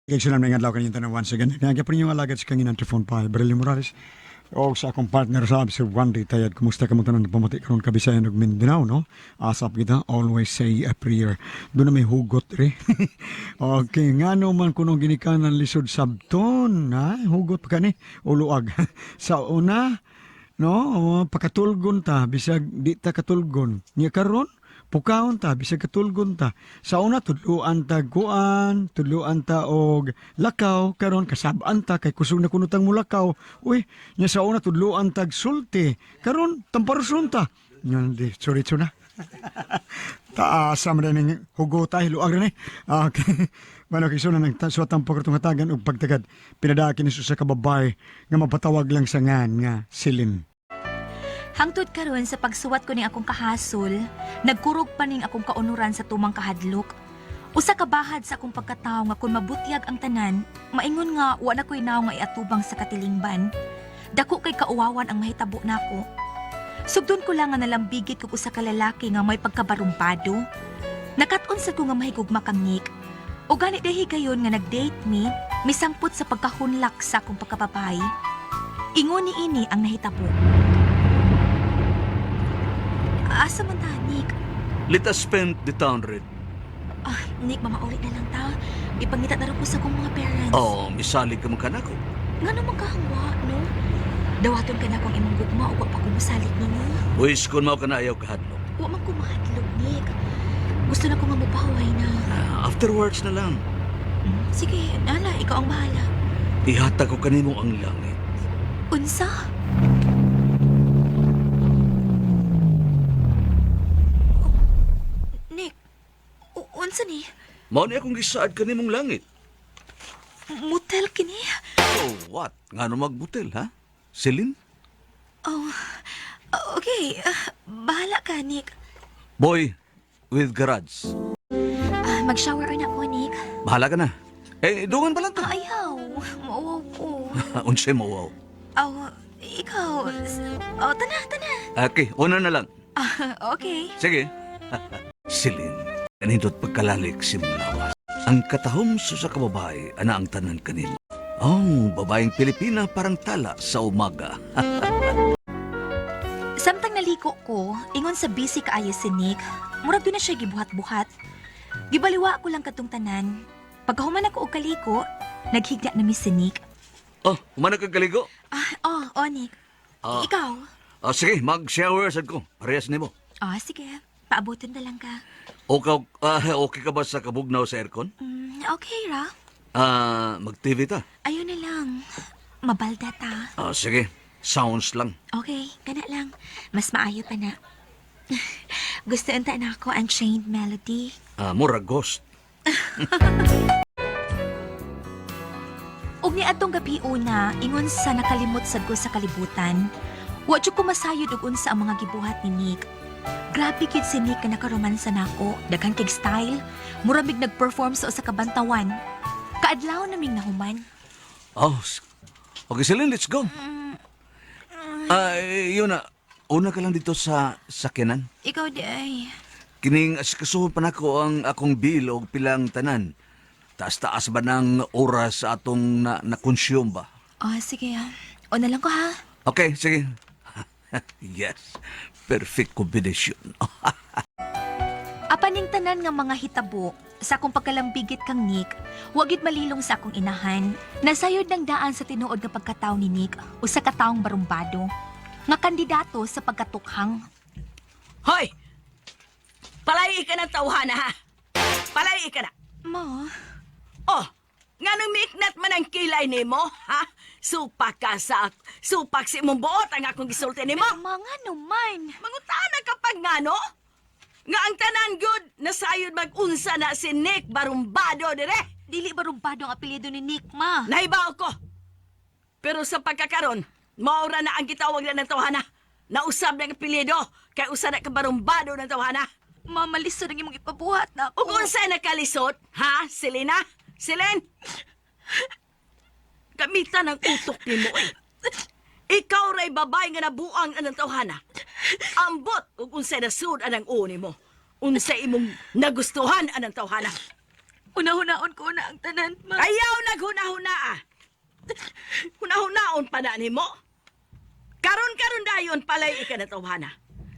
Kay sunan may adlaw kanyang tanan once again. Kaya pa ninyong alagad sa kanginan Trifon Pai, Berlin Morales. O sa akong partner sa si Randy Tayad. Kumusta ka mo tanan pamati karon ka Bisayan ug Mindanao, no? Asap kita, always say a prayer. Doon na may hugot re. Okay, ngano man kunong ginikanan lisod sabton, ha? Hugot pa kani o luag. Sa una, no, pakatulgon ta bisag di ta katulgon. Nya karon pukaon ta bisag katulgon ta. Sa una tudluan ta kuan, tudluan ta og lakaw, karon kasab-an ta kay kusog na kuno tang mulakaw. Uy, nya sa una tudluan tag sulti, karon tamparuson ta. Nya di sorry na. Taasa man ning hugota hiluag rin eh. Okay. Mano kay sunan nang suwat ang pagkatong hatagan og pagtagad pinadaki ni sa kababay nga mapatawag lang sa ngan nga Silin. Hangtod karon sa pagsuwat ko ning akong kahasol, nagkurog pa ning akong kaunuran sa tumang kahadlok. Usa ka bahad sa akong pagkatawo nga kun mabutyag ang tanan, maingon nga wa na ko'y naong nga iatubang sa katilingban. Dako kay kauwawan ang mahitabo nako. Sugdon ko lang nga nalambigit kog usa ka lalaki nga may pagkabarumbado. Nakat-on sa ko nga mahigugma kang Nick. O gani dahi gayon nga nag-date mi, misangpot sa pagkahunlak sa akong pagkababay. Ingon ni ini ang nahitabo. Asa man ta, Nick? Let us spend the town red. Ah, Nick, mamaulit na lang ta. Ipangita na rin ko sa akong mga parents. Oh, misalig ka man kanako. Nga naman kahangwa, no? Dawaton ka na kung imong gugma o wa pa ko mosalig ninyo. Wis kun mao ka na ayaw kahadlok. Wa man ko mahadlok, Nick. Gusto na ko nga mupaway na. Ah, afterwards na lang. Sige, nala, ikaw ang bahala. Ihatag ko kanimo ang langit. Unsa? Oh, Nick, unsa ni? Mao ni akong gisaad kanimong langit. Motel kini? So what? Ngano magbutel, ha? Celine? Oh, okay. Ah, bahala ka, Nick. Boy, with garage. Ah, mag-shower na ko, Nick. Bahala ka na. Eh, dungan pa lang ta. Ah, ayaw. Mauwaw ko. Unsay mo, wow. Oh, ikaw. Oh, tana, tana. Okay, una na lang. Ah, okay. Sige. Celine, kanindot pagkalalik si Mulawas. Ang katahom sa kababae, ana ang tanan kanila. Oh, babaeng Pilipina parang tala sa umaga. Samtang naliko ko, ingon sa busy kaayo si Nick, murag doon na siya gibuhat-buhat. Gibaliwa ko lang katong tanan. Pagkahuman ako og kaliko, naghigda na mi si Nick. Oh, humana kag kaligo. Ah, oh, oh Nick. Ah. Ikaw? Oh, sige, mag-shower sad ko. Parehas nimo. Ah, sige. Paabutin na lang ka. Okay, okay ka ba sa kabugnaw sa aircon? Okay ra. Ah, mag-TV ta. Ayun na lang. Mabalda ta. Ah, sige, sounds lang. Okay, kana lang. Mas maayo pa na. Gusto unta na ako Unchained Melody. Ah, mura ghost. Ug niadtong gabi una, ingon sa nakalimot sad ko sa kalibutan. Wa jud ko masayod og unsa ang mga gibuhat ni Nick. Grabe gyud si Nick nga nakaromansa nako, daghan kay style, mura mig nag-perform sa usa ka bantawan. Kaadlaw naming nahuman. Oh, okay, Celine, let's go. Ah, yun na. Una ka lang dito sa sakyanan. Ikaw di ay. Kining asikasuhon pa nako ang akong bill og pilang tanan. Taas-taas ba ng oras sa atong na, na-consume ba? Oh, sige. Ah. Una lang ko ha. Okay, sige. Yes. Perfect combination. Apaning tanan nga mga hitabo sa akong pagkalambigit kang Nick, wa gid malilong sa akong inahan. Nasayod ng daan sa tinuod nga pagkatawo ni Nick, usa ka taong barumbado, nga kandidato sa pagkatukhang. Hoy! Palay ka ng tawhana, ha? Palay ka na. Ma, Oh, nga nung miknat man ang kilay nimo, ha? Supak ka sa... Supak si imong buot ang akong gisulti nimo. ma nga naman. Mangutana kapag ngano? Nga ang tanan good, nasayod mag-unsa na si Nick Barumbado dire. Dili barumbado ang apelyido ni Nick, ma. Nahibaw ko. Pero sa pagkakaron, maura na ang gitawag na ng tawhana. Nausab na ang apelyido, kay usa na ka barumbado ng tawhana. Ma, malisod ang imong ipabuhat na ako. Ug unsay nakalisod, ha, Selena? Selen? Gamitan ang utok nimo eh. Ikaw ray babay nga nabuang anang tawhana. Ambot ug unsay nasud anang uo nimo. Unsay imong nagustuhan anang tawhana. Una-hunaon ko na ang tanan, ma. Ayaw naghuna-huna ah. Huna-hunaon pa na nimo. Karon-karon dayon palay ika na tawhana.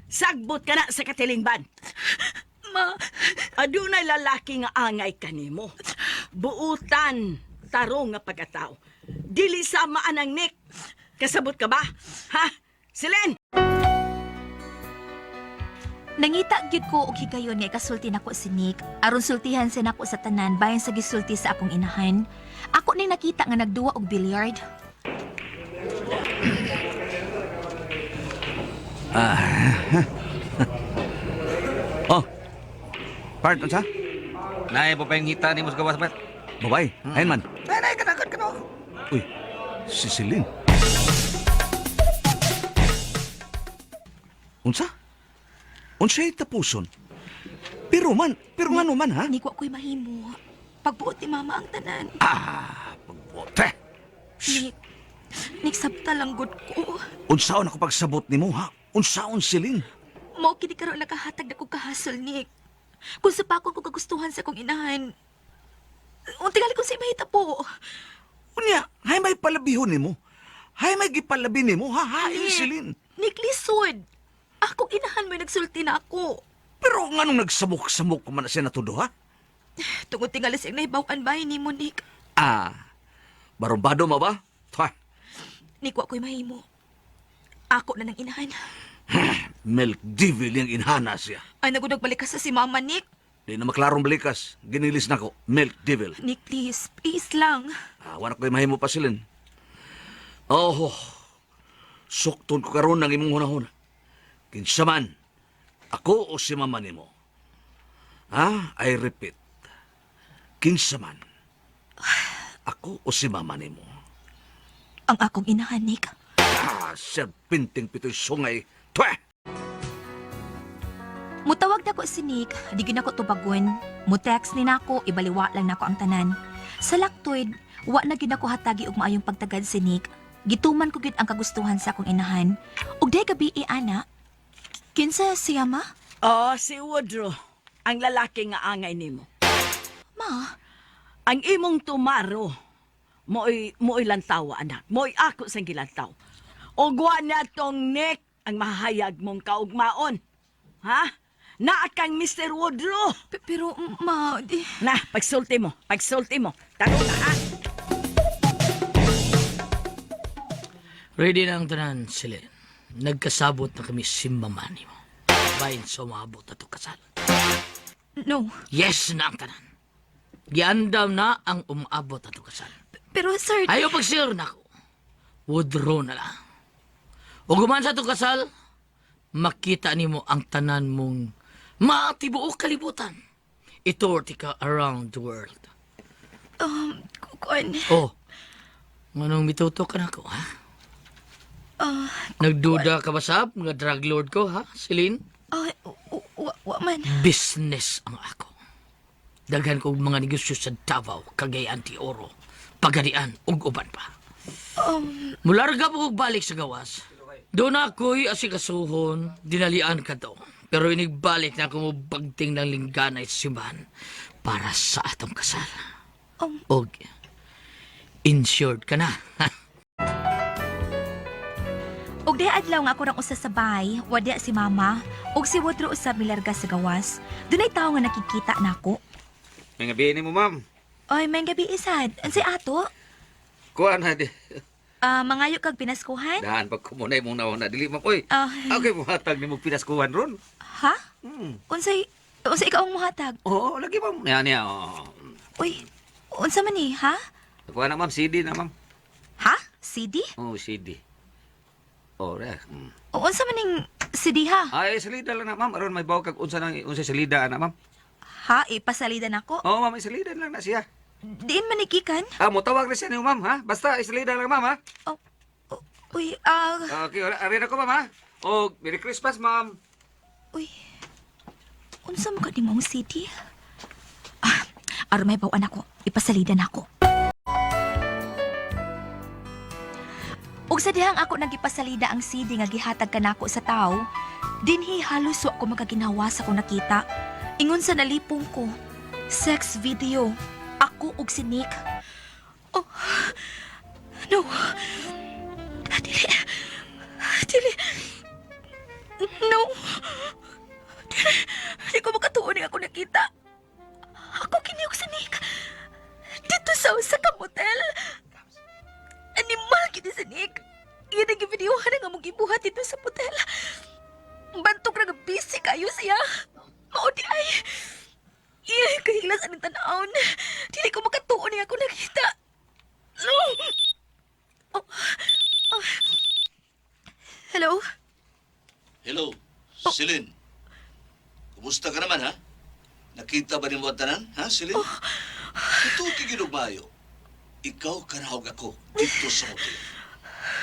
Sagbot ka na sa katilingban. Ma, Adunay lalaki nga angay kanimo. Buutan tarong nga pagkatao. Dili sa maanang Nick. Kasabot ka ba? Ha? Silen! Nangita gyud ko og higayon nga ikasulti nako si Nick. Aron sultihan siya nako sa tanan bayan sa gisulti sa akong inahan. Ako ning nakita nga nagduwa og billiard. Oh. Part unsa? Naay pa yung hita ni mo sa gawas bat. Babay, ayun man. Nay, nay, kanagad ka no. Uy, si Celine. Unsa? Unsay tapuson? Pero man, pero ngano man ha? Nick, wa ko'y mahimo. Pagbuot ni mama ang tanan. Ah, pagbote. Nick, Nick, sabta lang gud ko. Unsaon ako pagsabot nimo ha? Unsaon Celine? Mao kini karon nakahatag na kog kahasol, Nick. Kung sa pakon ko kagustuhan sa akong inahan, unti gali kung sa mahitabo. Unya, hay may palabihon nimo. Hay may gipalabi nimo ha? Hain Celine. Nick, lisod. Akong inahan mo'y nagsulti na ako. Pero nganong nagsamok-samok man na siya natudo ha? Tungod tingali siyang nahibaw-an bahay ni mo, Nick. Ah, barumbado ma ba? Twa, Nick, wa ko'y mahimo. Ako na ng inahan. milk devil yung inhana siya. Ay, nagudag balik ka sa si Mama, Nick. Di na maklarong balikas. Ginilis na ko. Milk devil. Nick, please. Please lang. Ah, wala ko'y mahimo pa silin. Oh, sukton ko karon ng imong hunahuna. Kinsa man, ako o si mama nimo. Ah, I repeat. Kinsa man, ako o si mama nimo. Ang akong inahan, Nick. Ah, serpenteng pitoy sungay. Twe! Mutawag na ko si Nick, di gyud nako tubagon. Mo-text ni nako, ibaliwa lang nako ang tanan. Sa laktoid, wa na gyud nako hatagi og maayong pagtagad si Nick. Gituman ko gyud ang kagustuhan sa akong inahan. Ug day gabi ana. Kinsa siya ma? Oh, si Woodrow. Ang lalaki nga angay nimo. Ma, Ang imong tumaro, mo'y lantawa, anak. Mo'y ako sa gilantaw. O wa na tong Nick ang mahayag mong kaugmaon. Ha? Naa kang Mr. Woodrow. pero ma, di, Na, pagsulti mo. Pagsulti mo. Tarong na, ha? Ready na ang tanan, sila. Nagkasabot na kami simbamani mo. Bayin sa umabot na to kasal. no. Yes na ang tanan. Giandam na ang umabot na to kasal. Pero sir, Ayaw pagsir na ako. Withdraw na lang. O guman sa itong kasal, makita nimo ang tanan mong maatibuok kalibutan. Itour ti ka around the world. kuan, Oh, nganong mituto ka na ko, ha? Ah, Nagduda ka ba sab nga drug lord ko, ha, Celine? ah, wa, wa man. Business ang ako. Daghan kog mga negosyo sa Davao, Cagayan de Oro, Pagadian ug uban pa. Mularga po kog balik sa gawas. Doon ako'y asikasuhon, dinalian ka to. Pero inigbalik na ako mo bagting ng lingganay sa simbahan para sa atong kasal. Og insured ka na. Og day adlaw nga ako rang usa sa bahay, wala si mama, og si Woodrow usab milarga sa gawas. Dunay tawo nga nakikita nako. May gabi ni mo, ma'am. Oy, may gabi isad. Unsay ato? Kuan na di. Ah, mangayo kag pinaskuhan? Daan pag kumunay mong nauna dili ma'am. Oy. Ah. Okay mo hatag nimo pinaskuhan ron. Ha? Unsay unsay ikaw ang muhatag? Oo, lagi ma'am. Niya niya. Oo. Uy, unsa man ni, ha? Kuan na ma'am, CD na ma'am. Ha? CD? Oh, CD. Oh, re. O unsa man ning CD ha? Ay, salida lang na ma'am. Aron may bawo kag unsa nang unsa salida ana ma'am. Ha, ipasalida nako. Oo, ma'am, isalida lang na siya. Diin man ni gikan? Ah, mo tawag na siya niyo ma'am, ha? Basta isalida lang ma'am, ha? Oh, oh, uy, ah, Okay, wala, arin ako ma'am, ha? Oh, Merry Christmas, ma'am. uy. Unsa man ka ni mong CD? Ah, aron may baw-an ako. Ipasalida nako. Ug sa dihang ako nagipasalida ang CD nga gihatag kanako sa tawo, dinhi halos wa ko makaginawa sa akong nakita. Ingon sa nalipong ko. Sex video. Ako ug si Nick. Oh, no. Dili. Dili. No. Dili. Di ko makatuon nga ako nakita. Ako kini og si Nick. Dito sa usa ka motel. Animal kini si Nick. Iya ang gibidiyohan nga among gibuhat dito sa motel. Bantog ra nga busy kayo siya. Mao di ay. Iya kahilas aning tan-awon. Dili ko makatuon nga ako nakita. Oh. Oh. Hello? Hello, Celine. Kumusta ka naman, ha? Nakita ba nimo ang tanan, ha, Celine? Totoo kay ginugmayo. Ikaw kanahog ako dito sa hotel.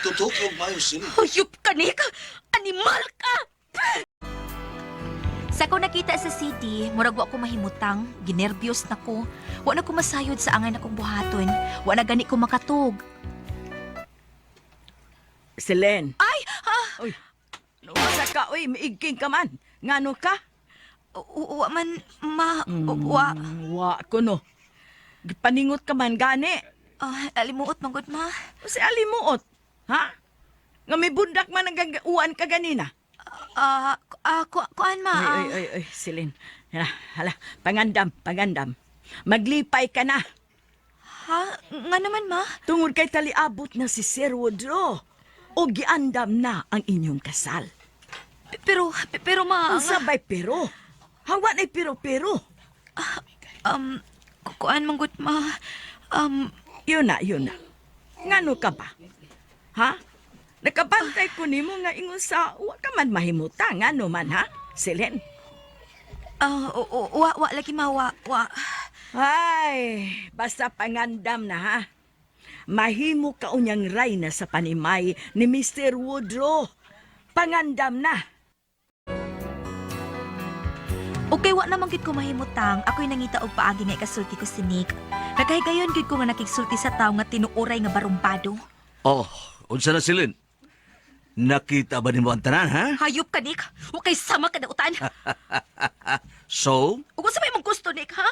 Totoo kay ugmayo, Celine. Hayop ka, Nick! Animal ka! Sa ko nakita sa city, murag wa ko mahimutang, ginerbyos na ko. Wa na ko masayod sa angay na kong buhaton. Wa na gani ko makatug. Selen. Ay! Ha? Uy. Unsa ka uy, miigking ka man. Ngano ka? Wa man, ma, wa. Wa ko no. Gipaningot ka man gani. Ah, alimuot man gud ma. Si alimuot. Ha? Nga may bundak man ang gagauan ka ganina. Ah, kuan ma. Ay, ay, ay, ay, Celine. Hala, hala, pangandam, pangandam. Maglipay ka na. Ha? Nga naman ma? Tungod kay taliabot na si Sir Woodrow. O giandam na ang inyong kasal. Pero, pero ma. Ang sabay pero. Hawa na'y pero-pero. Kuan man gud ma. Yun na, yun na. Ngano ka ba? Ha? Nakabantay ko nimo nga ingon sa wa ka man mahimuta ngano man ha? Celine. Wa, wa lagi ma, wa, wa. Ay, basta pangandam na ha. Mahimo ka unyang rayna sa panimay ni Mr. Woodrow. Pangandam na. Okay, wa naman gid ko mahimutang. Ako'y nangita og paagi nga ikasulti ko si Nick. Nakahigayon gid ko nga nakigsulti sa tawo nga tinuoray nga barumbado. Oh, unsa na, Celine? Nakita ba nimo ang tanan, ha? Hayop ka, Nick. Wa kay sama ka dautan. So, Ug unsa may imong gusto, Nick, ha?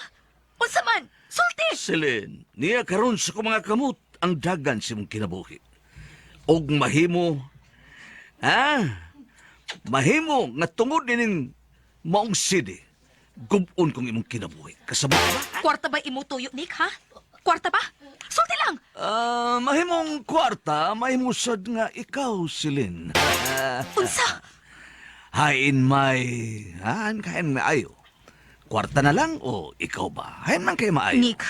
Unsa man? Sulti! Celine, niya karon sa akong mga kamot ang dagan sa imong kinabuhi. Og mahimo, ha? Mahimo nga tungod nining maong sidi, gubon kong imong kinabuhi. Kasabot ba? Kwarta ba imo tuyo, Nick, ha? Kwarta ba? Sulti lang! Ah, mahimong kwarta, mahimo sad nga ikaw, Celine. Unsa? Hain may, haan kain maayo. Kwarta na lang o ikaw ba? Hain man kay maayo. Nick,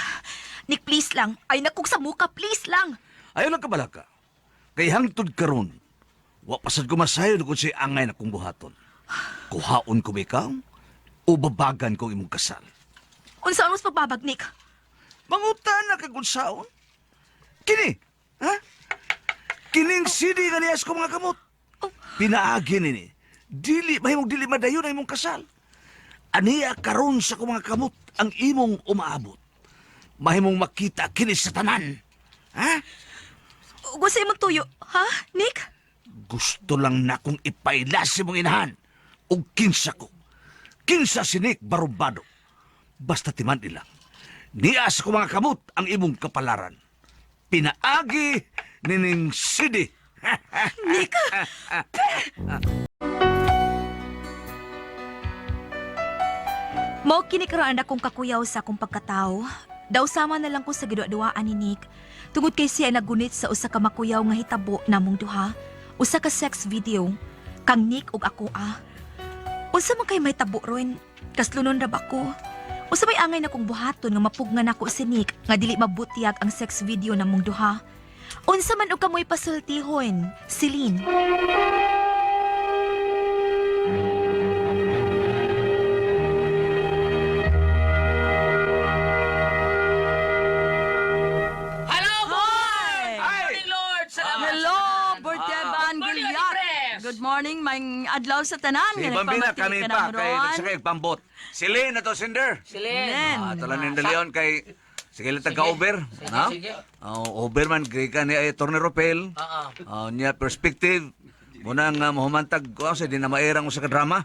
Nick, please lang. Ay nakog sa muka, please lang. Ayaw lang kabalaka. Kay hangtod karon, wa pasad ko masayod kung si angay na kong buhaton. Kuhaon ko ba ikaw o babagan kong imong kasal? Unsa mas pagbabag, Nick? Mangutan na kag unsaon. Kini, ha? Kining CD nga niyas ko mga kamot. Pinaagi nini. Dili, mahimong dili madayon ang imong kasal. Aniya karon sa ko mga kamot ang imong umaabot. Mahimong makita kini sa tanan. Ha? Ug unsa imong tuyo, ha, Nick? Gusto lang na kong ipaila si mong inahan o kinsa ko. Kinsa si Nick Barumbado. Basta timan ilang. Niya sa ko mga kamot ang imong kapalaran. Pinaagi nining sidi. Nick! Mao kini karon akong kakuyaw sa akong pagkatao. Daw sama na lang ko sa giduwa-duwaan ni Nick. Tungod kay siya nagunit sa usa ka makuyaw nga hitabo namong duha, usa ka sex video kang Nick ug ako ah. Unsa man kay may tabo ron? Kaslunon ra ba ko? Unsa may angay na kong buhaton nga mapugnan nako si Nick nga dili mabutyag ang sex video namong duha? Unsa man og kamoy pasultihon, Celine? Hello, boy! Good morning, Lord! Salamat! Hello, Borteban Morning, Gulyat. Ate Pres. Good morning, may adlaw sa tanan. Si Nga Bambina, nagpamati kami ka pa na kay ron. nagsakay pambot. Silin na to, Cinder. Silin. Len. Ah, tala ni Leon kay sige lang taga over. Sige, Ha? sige. Oh, over man kay ka ni ay Torne Ropel. Oo. Oh, niya perspective. Muna nga mahumantag ko sa di na maerang usa ka drama.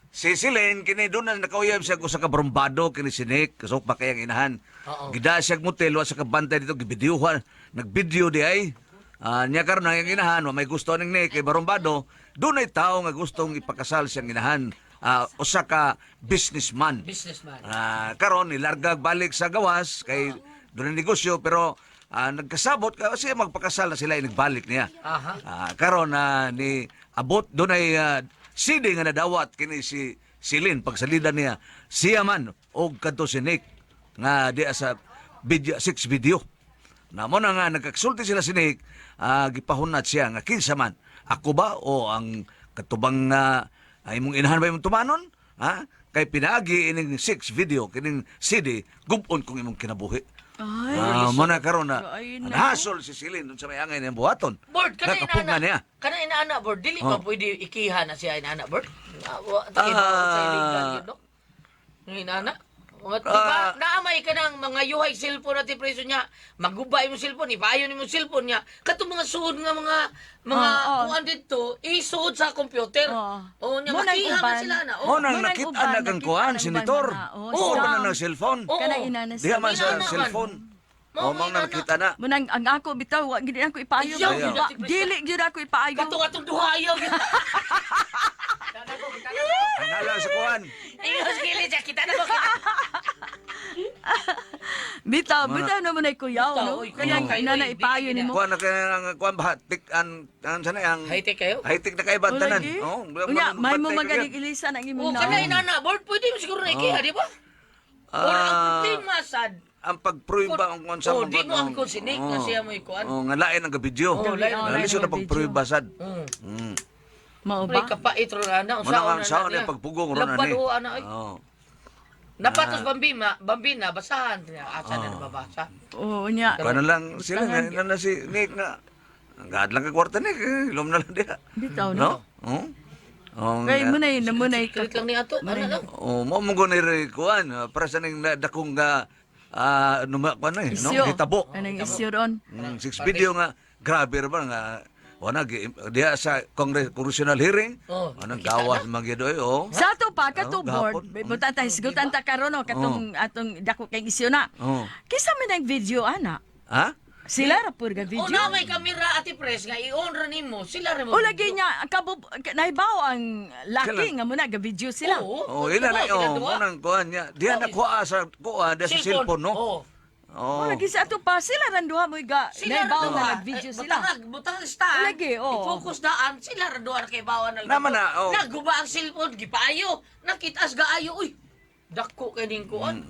Si Celine, kini doon na nakauyab siya ko sa kabrumbado, kini si Nick, kasok pa kayang inahan. Oo. Gida siya motel, wa sa kabantay dito, gibidyuhan. Nagvideo di ay. Niya karon ang iyang inahan, wa may gusto ning Nick kay barumbado. Doon ay tao nga gustong ipakasal siyang inahan. Usa ka businessman. Businessman. Karon nilargag balik sa gawas kay doon ang negosyo pero nagkasabot kasi magpakasal na sila nagbalik niya. Aha. Karon na ni abot doon ay CD nga nadawat kini si Celine pagsalida niya siya man og kadto si Nick nga di sa video six video. Na mo na nga nagkasulti sila si Nick, gipahunat siya nga kinsa man ako ba o ang katubang ay imong inahan ba imong tumanon? Ha? Kay pinaagi ining six video kining CD gubon kung imong kinabuhi. Ay, Mo na karon na Ay, naku. nahasol si Celine dun sa may angay niyang buhaton. Board, kana Nakapugngan inaana. niya. Kana inaana, board. Dili ba Oh. pwede ikiha na siya inaana, board? Tayo ba sa illegal yun, no? Yung inaana? Mga, di ba, naamay ka ng mga yuhay cellphone at preso niya. Maguba imong cellphone, ipayon imong cellphone niya. Katong mga suod nga mga mga Oo. kuan dito, isuod sa computer. Oo. Oo, niya Mo nang makiha man uban. sila na. Mo Oh. nang Mo nang nakita uban, na kang nakita kuan, ng senator. uban na, oh, Oo, scam. na ng cellphone. Oo. Kanang inana Diha man sa Inana man. cellphone. Mo Oh, mo inana. nang nakita na. Munang ang ako bitaw wa gid ako ipaayo. Ayaw, gyud, Wa- Ate Pres. Dili gyud ako ipaayo. Katong atong duha ayaw. Anala sa kuan. Ingos gili siya, kita na ko kita. Bitaw, bitaw naman ay kuyaw, Bitaw, no? oy, Kanang kuyaw. inana Oy, ipaayo dili nimo. Kuan na kay ang kuan ba tik an an sana ang High-tech kayo? High-tech na kay tanan. Lagi. Oh, Unya, may mo magaling ilisan ang imong Oh, naon. kana inana, board, pwede mo siguro na ikiha, di ba? Or ang problema sad, Ang pagpruiba ang kuan sa Oh, di mo ang kung si Nick na siya mo ikuan. Oh, nga lain ang gabidyo. Oh, lain ang Lisod na gabidyo. pagpruiba sad. Mao Pre, ba? kapait ro na. Mo na ang saon niya pagpugong ron Laban ani. o ana ay. Oh. Napatos bambina, bambina basahan niya. Asa na nababasa? Oo, unya. Kuan na lang sila nga na, na si Nick na. Ang gaad lang ka kwarta Nick, eh, ilom na lang diha. Bitaw No? no. Oh. Oh, Kay nga. munay na munay Secret lang niya ato. Ano lang? Oh, mo mo gani rin kuan, para sa ning dakong nga numa kuan eh, no? Isyo. Hitabo. Anang isyo ron. Six video nga grabe ra ba nga wala diha sa Congress congressional hearing. Oh, Anong nakita gawas magyud oy, oh. Sa ato pa kato Oh, board, gahapon. butan ta hisgutan ta karon no katong atong dako kay isyo na. Oh. Kinsa man ang video ana? Ha? Sila ra pud ga O video. na may kamera ati press nga i-on ra nimo. Sila ra mo. O lagi niya kabub naibaw ang laki Sila. nga muna ga video sila. Oo. Oh, ila na Sila oh, duha. mo nang kuan niya. Diha na kuha sa kuha diha sa cellphone no. Oo. Oh. O lagi sa ato pa sila ran duha mo ga Sila ra naibaw duha. nga nag-video Eh, sila. Butangag, butangag stand. Lagi, oo. I-focus daan sila ra duha ra kay bawan na. Naman na, oo. Naguba ang cellphone gipaayo. Nakitas gaayo uy. Dako kay ning kuan.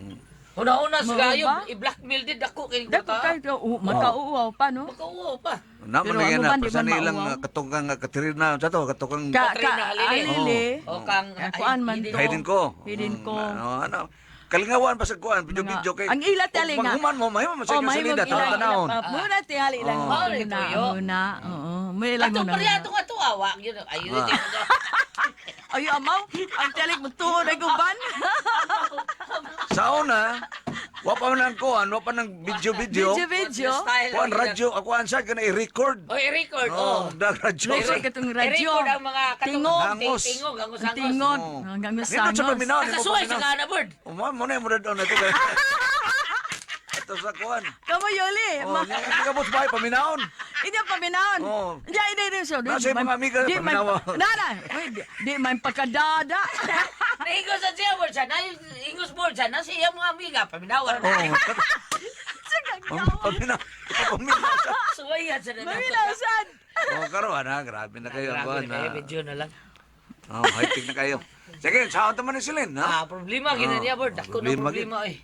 Una-una sa Mao gaayo ba? i-blackmail din dako kay ning Dako kuta. kay oh, makauwaw pa no. Makauwaw pa. Naman Pero na ang yan uban, na, di para sa man ilang mauwaw. katungkang Katrina, sa to, katungkang Ka ka Katrina Halili. alili. O kang Kuan man to. Hidin ko. Hidin ko. Ano, ano. Kalingawan pa sa kuan, video-video kay. Ang ila tali nga. Paghuman mo, mahimo man sa Oh, inyong mahimong salida, ila- tanawon. ila- Muna tihali lang. Oh. Mao rin Muna, tuyo. muna. Oo, may lang Ato muna. paryato nga to awa yun. Ayun Ay, amaw, ang talik mo tuod ay guban. Sa una, wa pa man ang kuan, wa pa nang video-video. Video video. Kuan radyo, ako kuan sa kana i-record. Oh, i-record. Oh, Oh. dag radyo. Lisod katong radyo. I-record ang mga katong Tingog. Hangos. Tingog, hangos, hangos. Tingog. Oh. Hanggang Nindot sa sangos. paminaw, nimo Nakasuway sa paminaw. kana, bird. Oh, mo na mo na doon ito. Ito sa kuan. Kamo yuli. Oh, nya kabot bahay paminawon. Hindi ang paminahon. Oh. Hindi, hindi, hindi. So, di Nasa mga amiga, di man- paminawa. Na, na. Uy, di man pagkadada. Naingos sa siya, bird siya. Naingos board siya. Nasa iya mga amiga. Paminawan. Oh. Paminaw. Paminaw sa. Suwayan sa na. Maminaw sad. Oh, karon ha, grabe na kayo ang Grabe kuan. na kayo, ha. video na lang. Oh, high-tech na kayo. Sige, saan naman ni Celine, ha? Ah, problema gina niya, bird. Dako na Problema, problema eh.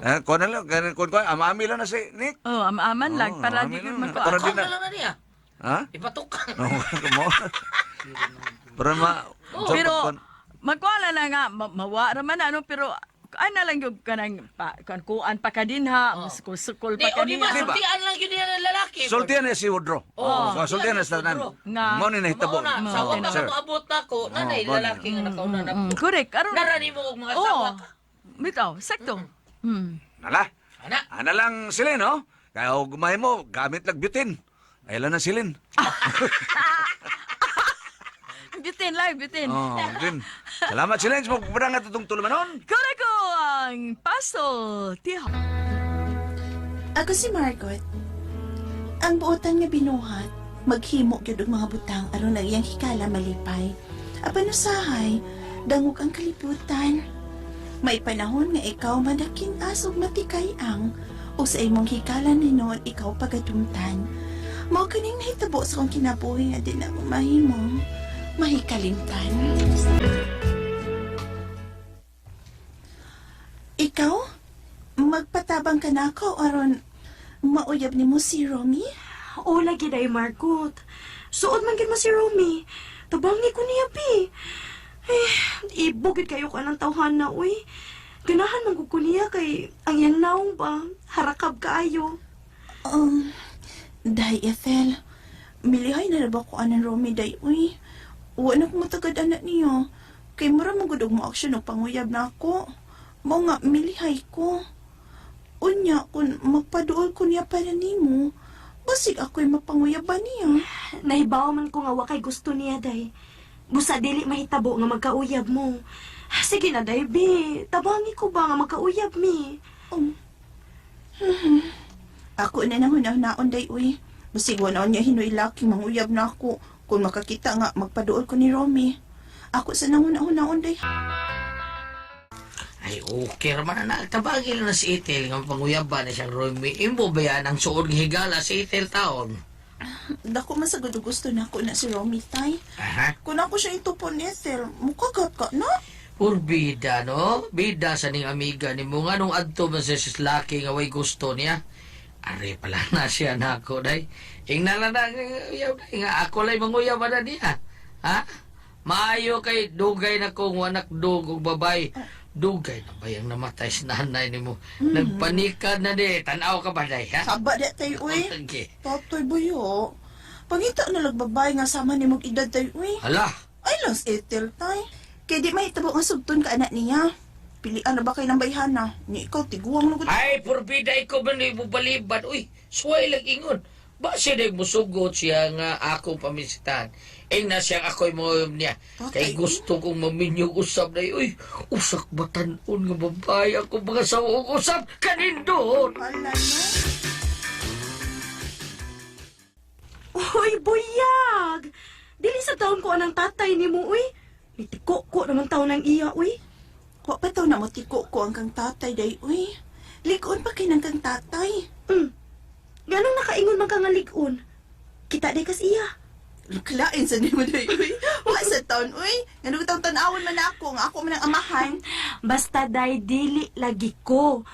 Eh, kuan na lang, kuan kuan, amami lang na si Nick. Oh, amaman lang. Oh, Para di amamin ko lang. magkuha. Para di Tukang na. na lang na niya. Ha? Ipatok. No, mo. Para ma Pero, magkuha na nga, mawa raman na, ano, pero, ano lang yung kanang, pa, kan, kuan pa ka din ha, mas kusukol Di, pa ka o di ba, din. Di ba? sultian lang yun niya ng lalaki. Sultian na si Woodrow. Oh, Oh, sultian na sa tanan. Woodrow. Nga. Mo ni nahitabo. Mauna, sa Oh, wa pa sir. ka moabot na ko, nanay Oh, lalaki nga nakauna na Mm, correct. Aron, Narani mo og mga Oo. sawa ka. Bitaw, sakto. Nala. Ana. Ana lang Celine, no? Kaya og gumay mo, gamit lang butin. Ay lang na Celine. Bitin, live bitin. Oh, din. Salamat Silence mo nga itong tulumanon. Kore ko ang puzzle. Tiha. Ako si Margot. Ang buotan nga binuhat, maghimo gyud og mga butang aron ang iyang hikala malipay. Apan usahay, dangog ang kalibutan. May panahon nga ikaw madakin-as ug matikay ang o sa imong hikala ninoon ikaw pagadumtan. Mao kaning nahitabo sa akong kinabuhi nga di na mo mahimong mahikalimtan. Ikaw? Magpatabang ka na ako aron mauyab nimo si Romy? Oo, lagi day, Margot. Suod man gid mo si Romy. Tabangi ko niya, pi. Eh, ibugid kayo ka ng tawhana, uy. Ganahan man gud ko niya kay ang iyang naong ba, harakab kaayo. Day Ethel, milihay na ba ko anang Romy day uy. Wa na ko matagad anak niyo. Kay mura man gud og mo action og panguyab na ako. Mao nga milihay ko. Unya kun magpaduol ko niya para nimo, basig ako'y mapanguyaban niya. Nahibaw man ko nga wa kay gusto niya, day. Busa dili mahitabo nga magkauyab mo. Sige na, day, bi. Tabangi ko ba nga magkauyab mi? Ako na nang hunahunaon day uy. Basig wa na niya hinoy laki manguyab na ako. Kung makakita nga magpaduol ko ni Romy. Ako sa nang hunahunaon day. Ay, okay raman na. Tabagil na si Ethel nga panguyaban na siyang Romy. Imbo ba yan ang suod nga higala si Ethel taon? Dako man sa gud gusto na ako na si Romy tay. Aha. Kung ako siya itupon ni Ethel, mukagat ka na. Purbida, no? Bida sa ning amiga ni mo. Nga nung adto man sa laki nga way gusto niya. Are pala na siya na ako, day. Ingna lang na, uyaw, day. Nga ako lang manguyaw ba na niya? Ha? Maayo kay dugay na kong wanak dug og babay. Dugay na ba yung namatay sa nanay nimo? Nagpanikad na di. Tanaw ka ba, day, ha? Saba di tay uy. Okay. Tatoy buyo. Pangita na lagbabay nga sama ni mong edad tay uy. Hala, Ay lang si Ethel tay. Kay di mahitabo nga sugton ka anak niya. Pilian na ba kay ng bayhana? Ni ikaw tiguang na gud. Ay, purbida ikaw ba ni bubaliban? Uy, suway lang ingon. Ba siya na musugot siya nga ako pamisitan. Ing na siya ako'y mo niya. Kay Tatay, gusto kong maminyo usab na uy. Usak batanon nga babae ako mga sawa og usab kanindot. Wala no. Uy, buyag! Dili sa taon ko anang tatay ni mo, uy. Nitiko ko naman taon ng iya, uy. Wa pa taw na mo tiko ko ang kang tatay day uy. Lig-on pa kay nang kang tatay. Ganong nakaingon man ka nga lig-on. Kita day kas iya. Klain sa nimo day uy. Wa sa taon uy. Ngano taon tan-awon man ako nga ako man ang amahan. Basta day dili lagi ko.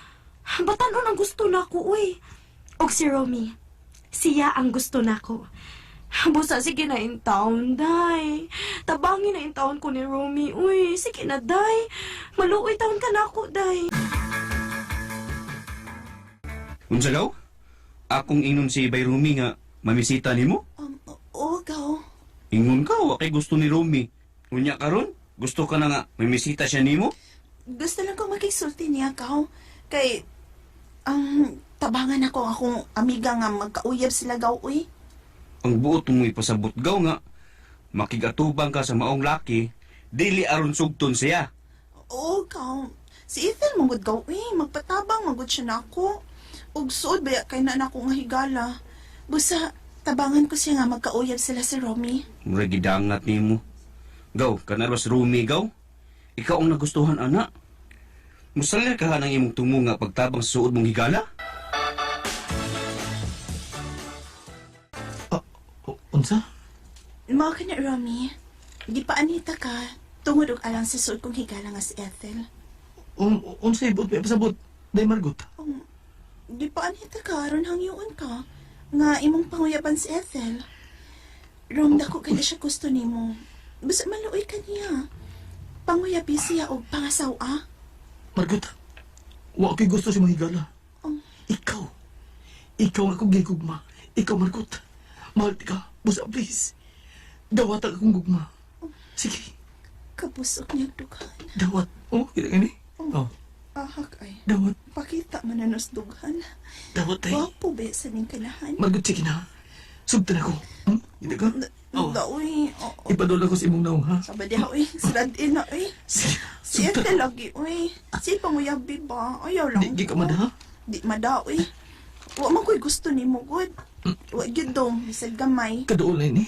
Batanon ang gusto nako, uy. Og si Romy, siya ang gusto nako. Busa, sige na in town, day. Tabangin na in town ko ni Romy, uy. Sige na, day. Maluoy taon ka nako, day. Unsa gaw? Akong ingnon si Bay Rumi nga mamisita nimo? Oo, gaw. Ingon ka wa kay gusto ni Rumi. Unya karon, gusto ka na nga mamisita siya nimo? Gusto lang kong makigsulti niya, gaw. Kay, ang tabangan ako ang akong amiga nga magkauyab sila, gaw, uy. Ang buot mo ipasabot gaw nga makigatubang ka sa maong laki, dili aron sugton siya. Oo, gaw. Si Ethel mangod gaw, uy. Magpatabang mangod siya na ako. Ug suod baya kay na nako nga higala. Busa, tabangan ko siya nga magkauyab sila si Romy. Mura gidangat nimo. Gaw, kanarwas Rumi gaw. Ikaw ang nagustuhan ana. Musalir ka ng imong tumo nga pagtabang sa suod mong higala? Unsa? Mao ka na, Romy. Gipaanita ka. Tungod og alang sa suod kong higala nga si Ethel. Unsa ibot may pasabot? Day Margot. Gipaanita ka, aron hangyoon ka. Nga imong panguyaban si Ethel. Rom, dako kay na siya gusto nimo. Basta maluoy ka niya. Panguyabi siya og pangasawa. Margot, wa ko'y gusto sa mga higala. Ikaw. Ikaw ang akong gigugma. Ikaw, Margot. Mahal ka. Busa, please. Dawat ang akong gugma. Sige, Kabusok niya dughan. dawat. Oh, kita gani? Oh, Ahak ay. dawat. Pakita man na nos dughan. Dawat ay. Wapo ba sa ning kanahan? Margot, sige na. Sugtan ako. Kita ka? Oh. Daoy. Oo. Ipadula ko sa imong naong, ha? Sabi diha, uy. Sirad-in na, uy. Sige. Si Sugtan. Ethel lagi, uy. Si panguyabi ba? Ayaw lang. Di, gi ka mada, ha? Di mada, uy. Wa man ko'y gusto ni mo, good. Wa gyud dong, bisag gamay. Kaduol na ini.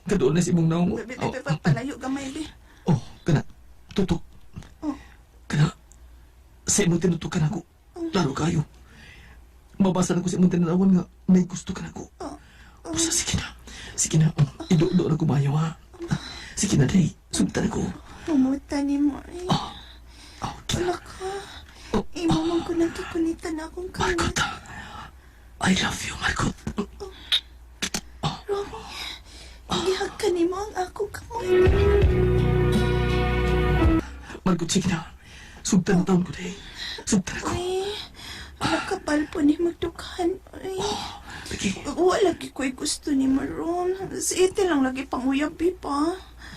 Kaduol na sa imong naong. Be, be, Oh, be, be, palayo gamay, be. oh, kana. Tutok. Oh. Kana. Sa imong tinutukan ako. Laro kayo. Mabasa na ko sa imong tinanawan nga may gusto ka na ako. Oh. Basta sige na. Sige na. Oh, ido-do na ko mayo, ha? Sige na, day. Sugtan ako. Pumuta ni mo, uy. Oh, okay. Wala ka. Oh. Imo man ko nang kikunitan na akong kamot. Margot, I love you, Margot. Romy, gihag ka nimo ang akong kamot. Margot, sige na. Sugtan na taon ko, day. Sugtan ako. Uy, nakapal po ni magdukhan, uy. Lagi, Wala lagi ko'y gusto ni Maron. Si Ethel lang lagi pang uyabi pa.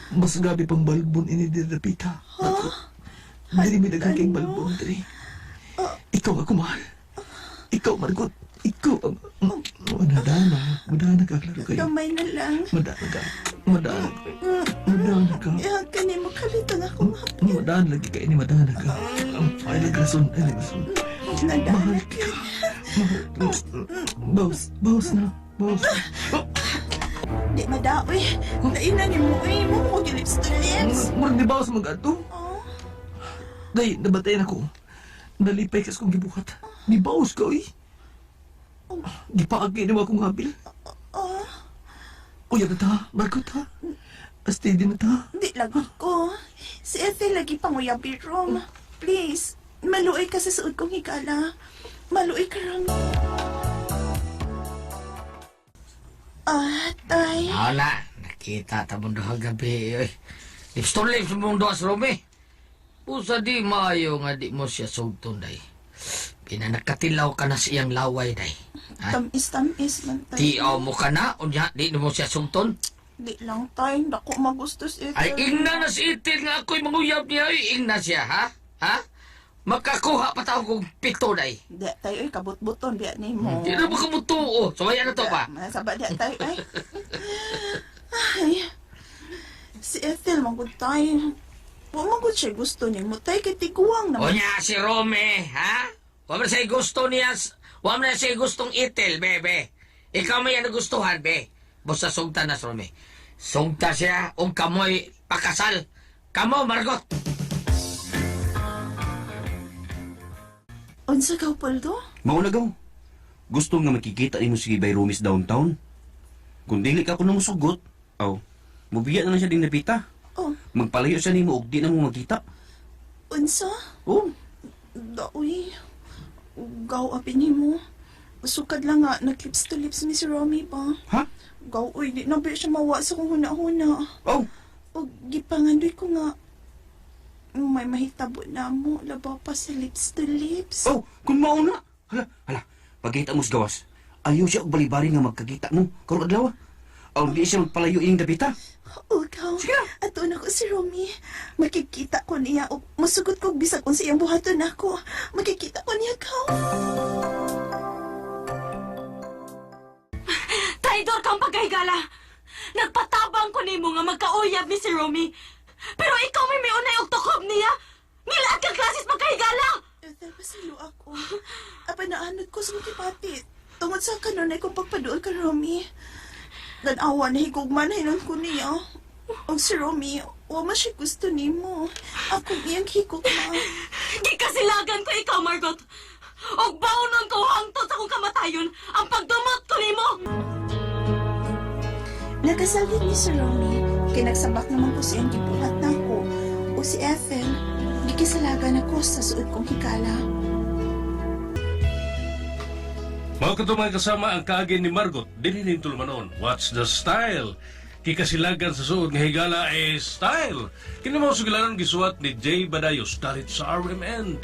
mas grabe pang balbon ini dito, Pita. Margot, dili mi daghan kayong balbon, dili. Ikaw ako mahal. Ikaw, Margot. Ikaw ang... Madana. Madana ka, klaro kayo. Gamay na lang. Madana ka. Madana ka. Madana ka. Ihag ka nimo kalitan akong hapit. Madana lagi ka ini, madana ka. Ay, laglason. Ay, laglason. Nadana Mahal ka. Mahal. Bawas. Bawas na. Bawas na. Oh, Di madaoy. Lain na nimo uy. Mo mo lips to lips. Murag di bawas mag-ato. Oh, Day, nabatayan ako. Nalipay kas kong gibuhat. Ni bawas ka, uy. Gipaagi ni akong habil. oh, Uy, na ta. Margot, ha? Steady na ta. di lagi ko. Si Ethel lagi pang uyabi rom. Please, maluoy ka sa suod kong higala. Maluoy ka rom. Ah, tay. Wala, nakita ta mong duha gabi. Oy. Lips to lips mong duha sa Rome. Usa di maayo nga di mo siya sugton, day. Pinanakatilaw ka na sa iyang laway, day. Ha? Tamis-tamis man tay. Tiaw mo ka na, unya, di mo siya sugton. Di lang tay, dako magusto si Ethel. Ay, ingna na si Itil nga ako'y manguyab niya. Ay, ingna siya, ha? Ha? Makakuha pa tao kong pito, day. Di tay, oy, kabut-buton biya nimo. Di na ba kamutuo? So, ayan na to pa. Masaba di tay, ay. Ay. Si Ethel magud tay. Wa magud siya gusto nimo tay kay tiguang naman. Unya si Rome, ha? Wa man sa'y gusto niya, wa man sa'y gustong itil, bebe. Ikaw may nagustuhan, be. Basta sugta na si Rome. Sugta siya, ug kamoy pakasal. Kamo, Margot. Unsa ka, Poldo? Mauna gaw. Gusto nga makikita nimo si Bay Rumis downtown. Kung dili ka kuno mosugot, aw, mubiya na lang siya ding napita. Oh, Magpalayo siya nimo og di na mo magkita. unsa? Oh, Daoy. Gaw apin nimo. Sukad lang nga nag-lips to lips ni si Romy ba? ha? Gaw uy, di na ba siya mawa sa kong huna-huna. Oh, Og gipangandoy ko nga may mahitabo na mo labaw pa sa lips to lips. oh, kung mauna. Hala, hala. Pagkita mo sa gawas. Ayaw siya og balibari nga magkakita mo karong adlaw. Aw, di siya magpalayo ining dapita. Ugaw, ato na ko si Romy. Makikita ko niya og musugot ko bisag unsa iyang buhaton nako. Makikita ko niya kaw. Traidor kang pagkahigala! Nagpatabang ko nimo nga magkauyab ni si Romy. Pero ikaw may miunay og tukob niya. Nilaad kang klasis pagkahigala! Ethel, pasalo ako. Apa naanod ko sa makipati. Tungod sa kanunay kong pagpaduol ka, Romy. Tanawa na higugma na hinon ko niya. Og si Romy, wa man siya gusto nimo. Akong iyang higugma. Gikasilagan ko ikaw, Margot. Og baunon ko hangtod sa akong kamatayon ang pagdumot ko nimo. Nakasal din ni si Romy, kay nagsabak naman ko sa iyang gibuhat nako. O si Ethel, gikisalagan ako sa suod kong higala. Mga kato mga kasama ang kaagi ni Margot, dinhi ning tulumanon. What's the style? Kikasilagan sa suod nga higala eh style. Kini mao sugilanon gisuwat ni Jay Badayos dalit sa RMN.